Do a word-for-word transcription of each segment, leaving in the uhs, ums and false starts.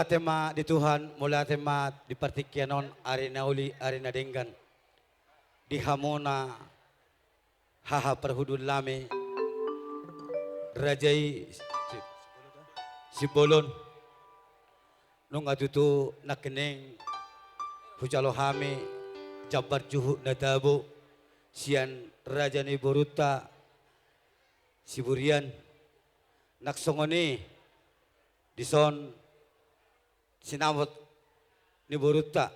Mauliate ma di Tuhan, mauliate ma di partingkian on, ari na uli, ari na denggan. Di hamuna haha parhundulnami, raja i Si-, Simbolon. Nunga tutu nangkining hujalo hami jambar juhut na tabo sian raja ni borunta Siburian. Nang songon i dison sinamot ni borunta.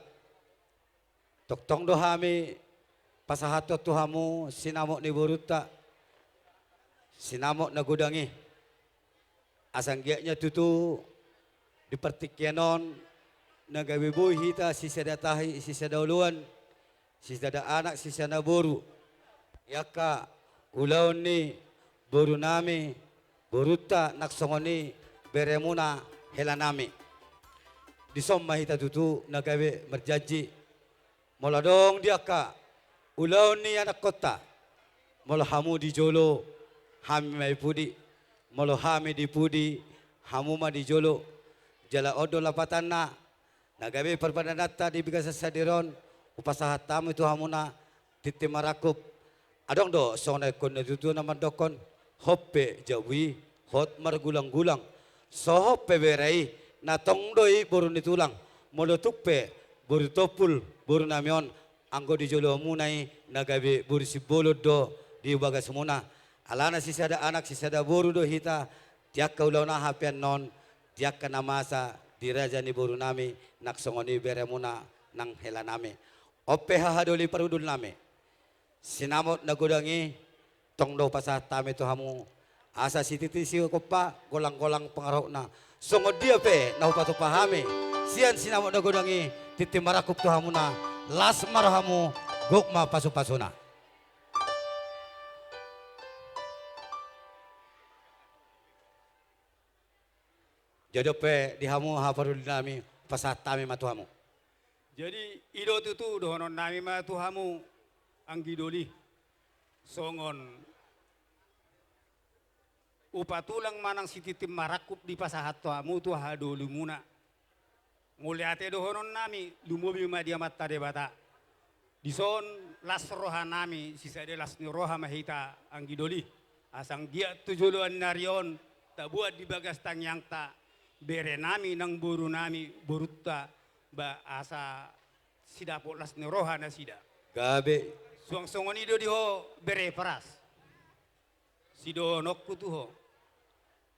Tongtong do hami pasahathon tu hamu sinamot ni borunta, sinamot na godang i. Asa anggiat tutu di partingkian on na gabe boi hita sisada tahi, sisada oloan, sisada anak, sisada boru. Di angka ulaon ni borunami, borunta, nang songon i beremuna, helanami. Dison ma hita tutu na gabe marjanji. Molo adong di angka ulaon ni anakkonta, molo hamu di jolo, hami ma di pudi. Molo hami di pudi, hamu ma di jolo. Jala on do lapatanna, na gabe parpadananta di bagasan sadari on, hupasahat hami tu hamuna tintin marangkup. Adong do songon na ingkon na tutu na mandokkon, hot pe jabu i, hot margulang-gulang. So hot pe bere i, na tong do i boru ni tulang. Molo tung pe boru Tompul, borunami on, anggo di jolomuna i na gabe boru Simbolon do di bagasmuna. Alana sisada anak, sisada boru do hita, di angka ulaon aha pe annon, di angka na masa di raja ni borunami, nang songon i beremuna, nang helanami. On pe haha doli parhundulnami. Sinamot na godang i tong do hupasahat hami tu hamu. Asa sititi sigompa, golang-golang pangarahutna. Songon dia pe na hupatupa hami sian sinamot na godang i, tintin marangkup tu hamuna, las ma rohamu, gok ma pasu-pasuna. Jadi on pe di hamu haha parhundulnami, hupasahat hami ma tu hamu. Jadi i do tutu dohononnami ma tu hamu, anggi doli. Songon upa tulang manang sitintin marangkup dipasahat hamu tu haha dolimuna. Mauliate dohononnami, lumobi ma di Amanta Debata. Dison las rohanami, sisada las ni roha ma hita, anggi doli. Asa anggiat tu joloan ni ari on, taboan di bagas tangiangta berenami nang borunami, borunta, ba asa sidapot las ni roha nasida. Gabe. Suang songon i do di ho bere Pras. Sidohononku tu ho,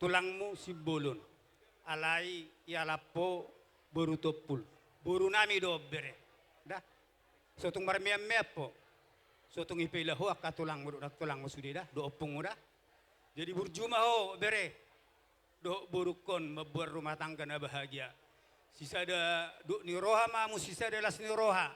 tulangmu Simbolon, alai ialap ho boru Tompul. Borunami do on bere. Da. So tung marmeam-meam ho. So tung ipaila ho angka tulangmu dohot nantulangmu sude da, dohot ompungmu da. Jadi burju ma ho bere dohot borungkon, mamboan rumah tangga na bahagia. Sisada dok ni roha ma hamu, sisada las ni roha.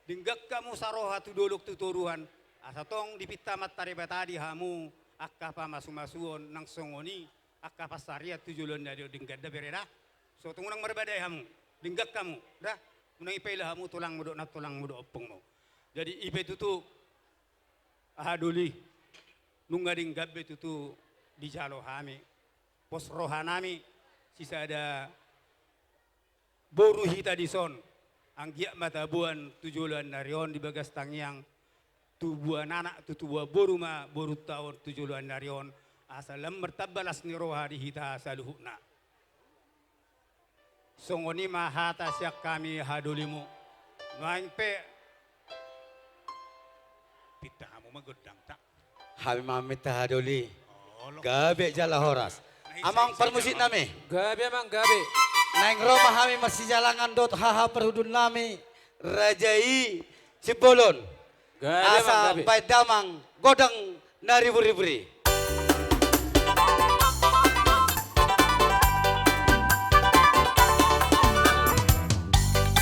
Denggan hamu saroha tu dolok tu toruan. Asa tong dipinta Amanta Debata di hamu angka pamasumasuon, nang songon i angka pansarian tu joloan ni ari on, denggan da bere da. So tung unang marbadai hamu, denggan hamu da. Unang ipaila hamu tulangmu dohot nantulangmu dohot ompungmu. Jadi i pe tutu, haha doli, nunga denggan be tutu dijalo hami. Pos rohanami, sisada boru hita dison, anggiat ma taboan tu joloan ni ari on di bagas tangiang, tubuan anak, tutubuan boru ma borunta on tu joloan ni ari on, asa lam martamba las ni roha di hita saluhutna. Songon i ma hata sian hami haha dolimu. Nuaeng pe pinta hamu ma gondangta. Hami ma minta haha doli. Gabe jala horas. Amang parmusiknami. Gabe, amang, gabe. Naeng ro ma hami marsijalangan dohot haha parhundulnami, raja i Simbolon. Gabe, amang, gabe. Asa baen damang godang na ribur-ribur i.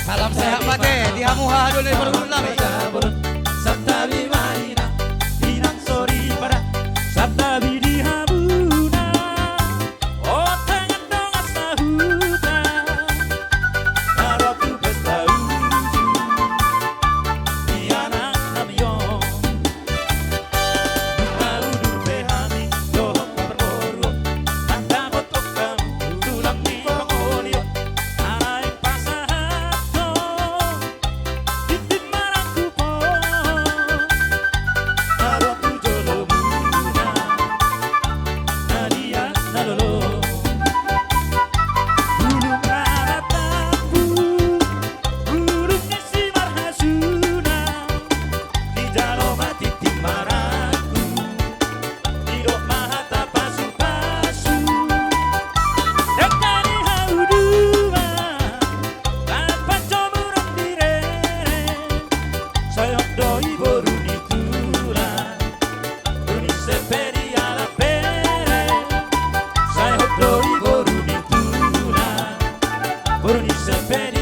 Salam sehat mate di hamu haha doli parhundulnami. Santabi ma inang, inang soripada. Santabi di hamuna. Indonesia band.